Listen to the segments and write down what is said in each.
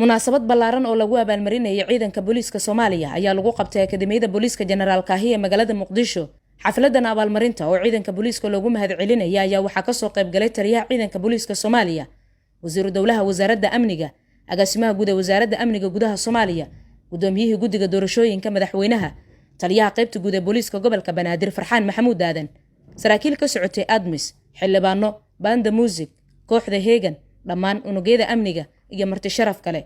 Munaasabad ballaaran oo lagu abaalmarinayay ciidanka booliiska Soomaaliya ayaa lagu qabtay Akademiyada Booliiska Jenaraal Kaahiye ee magaalada Muqdisho. Xafladan abaalmarinta oo ciidanka booliiska loogu mahadcelinaya ayaa waxaa kasoo qaybgalay taliyaha ciidanka booliiska Soomaaliya, wasiiru dowlaha wasaaradda amniga, agaasimaha guud ee wasaaradda amniga gudaha Soomaaliya, gudoomiyihii guddiga doorashooyinka madaxweynaha, taliyaha qaybta guud ee booliiska gobolka Banaadir Farxaan Maxamuud Aadan, saraakiil ka socotay ATMIS, xildhibaano, baanda muusig, kooxda Heegan, dhammaan unugyada amniga iyo marti sharaf kale.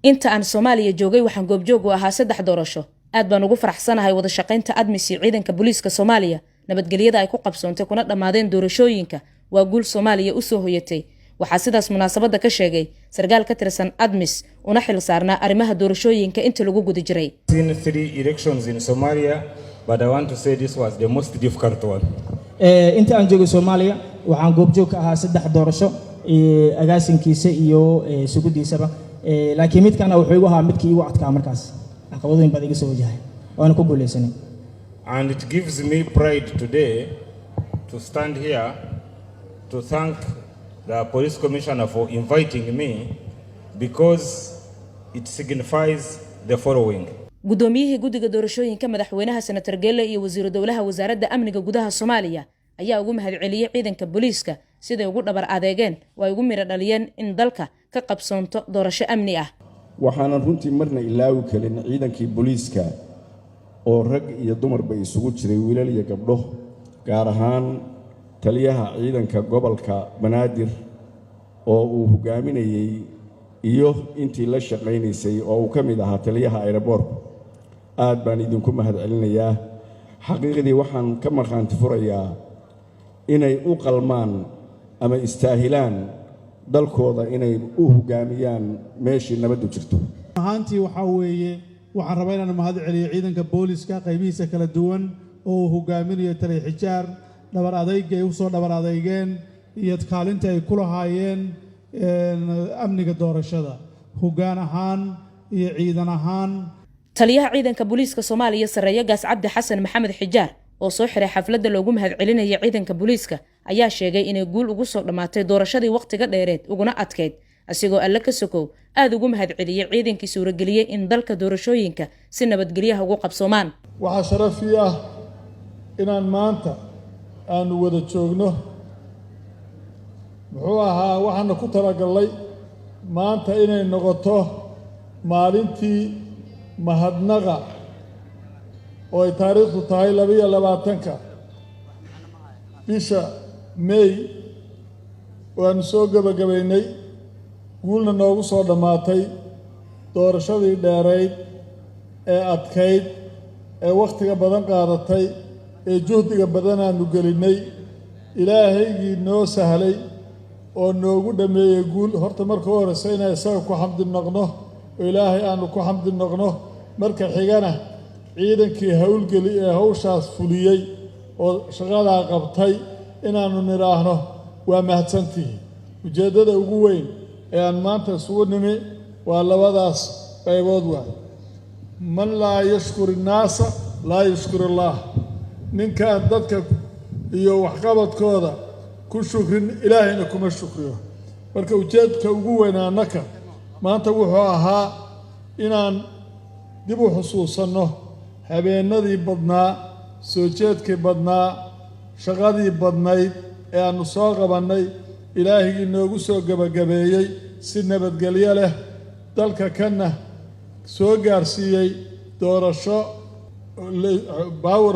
Inta aan Soomaaliya joogay waxaan goobjoog u ahaa saddex doorasho. Aad baan ugu faraxsanahay wada shaqaynta ATMIS iyo ciidanka booliiska Soomaaliya. Nabadgelyada ay ku qabsoontay kuna dhammaadeen doorashooyinka waa guul Soomaaliya u soo hoyatay. Waxaa sidaas munaasabadda ka sheegay sarkaal ka tirsan ATMIS una xil saarnaa arrimaha doorashooyinka inta lagu guda jiray. Seen three elections in Somalia, but I want to say this was the most difficult one. Inta aan joogay Soomaaliya waxaan goobjoog ka ahaa saddex doorasho, agaasinkiisa iyo sugudiisaba, laakiin midkana wuxuu igu ahaa midkii igu adkaa. Markaas caqabadooyin baad iga soo wajahay, waana ku guuleysanay. And it gives me pride today to stand here to thank the police commissioner for inviting me, because it signifies the following. Gudoomiyihii guddiga doorashooyinka madaxweynaha, Senator Gelle, iyo wasiiru dowlaha wasaaradda amniga gudaha Soomaaliya ayaa ugu mahadceliyey ciidanka booliiska siday ugu dhabar adeegeen oo ay ugu midho dhaliyeen in dalka ka qabsoonto doorasho amni ah. Waxaanan runtii marna ilaawi karin ciidankii booliiska oo rag iyo dumarba isugu jiray, wiilal iyo gabdho, gaar ahaan taliyaha ciidanka gobolka Banaadir oo uu hogaaminayey iyo intii la shaqaynaysay oo uu ka mid ahaa taliyaha airport-ku. Aad baan idinku mahadcelinayaa. Xaqiiqdii waxaan ka markhaanti furayaa inay u qalmaan ama istaahilaan dalkooda inay u hoggaamiyaan meeshii nabaddu jirto. Ahaantii waxaa weeye, waxaan rabaa inaan mahad celiyo ciidanka booliska qaybihiisa kala duwan oo uu hogaaminayo taliya Xijaar, dhabar adayga ay usoo dhabar adeygeen iyo kaalinta ay ku lahaayeen amniga doorashada, hoggaan ahaan iyo ciidan ahaan. Taliyaha ciidanka booliiska Soomaaliya, Sarreeye Gaas Cabdi Xasan Maxamed Xijaar, oo soo xiray xafladda loogu mahadcelinaya ciidanka booliiska, ayaa sheegay inay guul ugu soo dhammaatay doorashadii wakhtiga dheereed uguna adkayd, asigoo Alle ka sokow aada ugu mahadceliyey ciidankii suurageliyey in dalka doorashooyinka si nabadgelyaha ugu qabsoomaan. Waxaa sharafii ah inaan maanta aanu wada joogno. Muxuu ahaa, waxaana ku talagallay maanta inay noqoto maalintii mahadnaqa oo ay taariikhdu tahay 22-ka bisha May, waanu soo gebagabaynay, guulna noogu soo dhammaatay doorashadii dheerayd ee adkayd ee wakhtiga badan qaadatay ee juhdiga badan aanu gelinnay. Ilaahaygii noo sahlay oo noogu dhammeeyey guul, horta marka u horreysa inaan isaga ku xamdi noqno oo Ilaahay aanu ku xamdi noqno. Marka xigana ciidankii howlgeli ee hawshaas fuliyey oo shaqadaa qabtay inaannu nidhaahno waa mahadsantihi. Ujeeddada ugu weyn ee aan maanta isugu nimi waa labadaas qaybood waay. Man laa yashkur innaasa laa yashkur illaah. Ninkaan dadka iyo waxqabadkooda ku shukrin, Ilaahayna kuma shukriyo. Marka ujeedka ugu weyn annaka maanta wuxuu ahaa inaan dib u xusuusanno habeennadii badnaa, soo jeedkii badnaa, shaqadii badnayd ee aannu soo qabannay, Ilaahigii noogu soo gebagabeeyey si nabadgelyo leh, dalka kanna soo gaarsiiyey doorasho power.